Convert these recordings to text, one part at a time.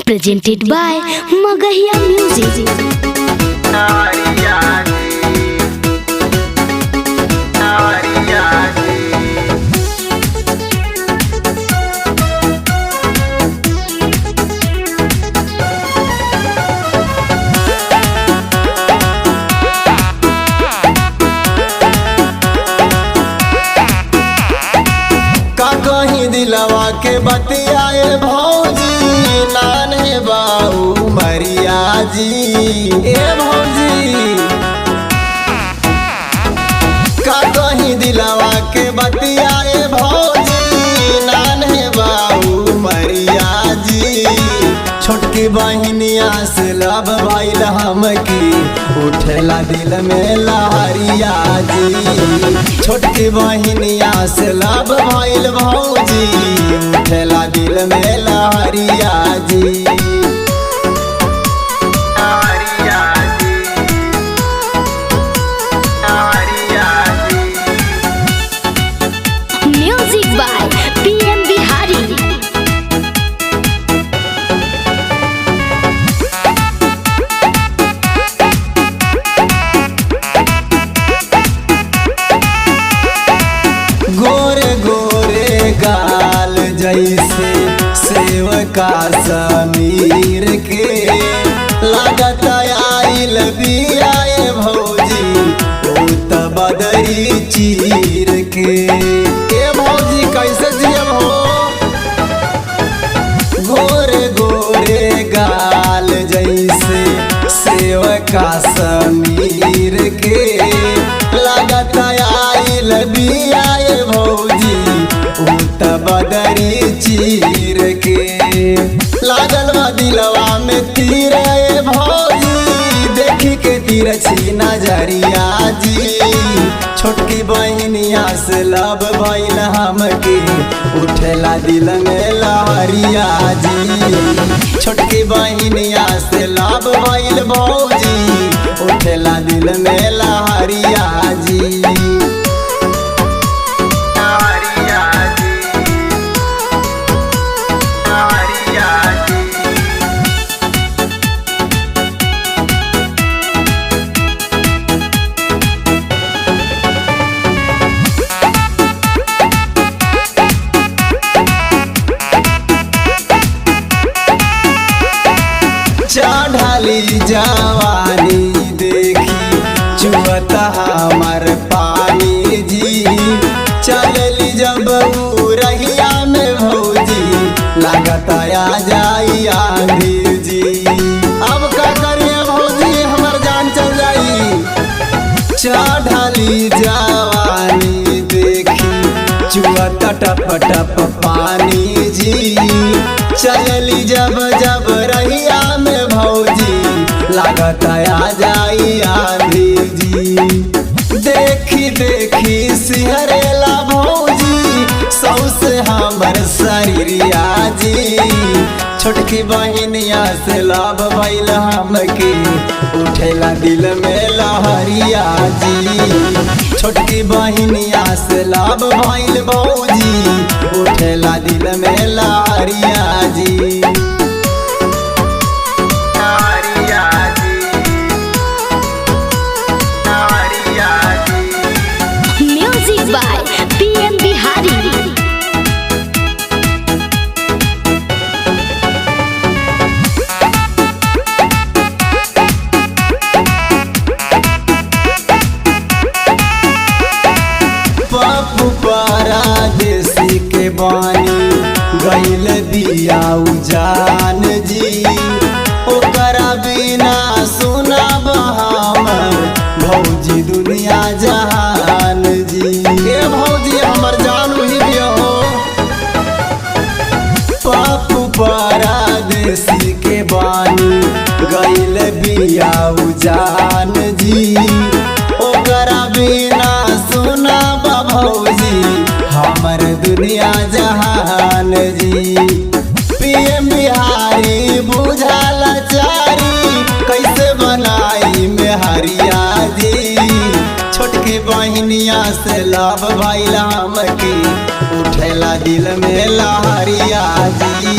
Presented by Magahiya Music. का कहीं दिलवा के बतियाए भौजी नाने बाऊ मरिया जी ए भौजी। का कहीं दिलवा के बतियाए भौजी नाने बाऊ मरिया जी। छोटकी बहिनिया से लब भइल हमकी उठेला दिल में लहरिया जी। छोटकी बहिनिया से लब भइल भौजी उठेला दिल में लहरिया जी। Music by PM Bihari. गोरे गोरे गाल जैसे सेव का समीर के लागत आइल बियाए भौजी उ त बदरी चीर के। ए भौजी कैसे जियब हो। गोरे गोरे गाल जैसे सेव का समीर के लागत आइल बियाए भौजी उ त बदरी चीर के। लागल बा दिलवा में तीर ए भौजी देखी के तीर छी नजरिया जी। छोटकी बहिनिया से लब भइल हमके उठेला दिल में लहरिया जी। छोटकी बहिनिया से लब भइल भौजी उठेला दिल में लहरिया जी। चढ़ाली जवानी देखी चुअत हमर पानी जी। चलली जब रहिया में भौजी लागत आ जाई आंधी जी। अब का करिए भौजी हमर जान चल जाई। चढ़ाली जवानी देखी चुअत टप टप पानी जी। चलली जब जब रहिया में भौजी लागत आ जाई आंधी जी। देखी देखी सिहरेला भौजी सौसे हमर शरीरिया जी। छोटकी बहिनिया से लाभ भइल हमके उठेला दिल में लहरिया जी। छोटकी बहिनिया से लाभ भइल भौजी उठेला दिल में लहरिया जी। Music by PM Bihari. Pappu परदेसी के बानी गैल दिया उजान जी। ओकरा बिना सुनब हमर भौजी दुनिया जहान जी। ए भौजी हमर जान उही भी हो। पप्पू परदेसी के बानी गैल बिया उजान जी। ओकरा बिना सुनब भौजी हमर दुनिया जहान जी। पीएम बिहारी बुझाला चारी कैसे बनाई में हरिया जी। छोटकी बहिनिया से लाभ भइल हमके उठेला दिल में लहरिया जी।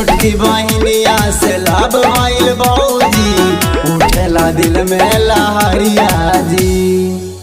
छोटकी बहनिया से लाभ भइल भौजी, उठेला दिल में लहरिया जी।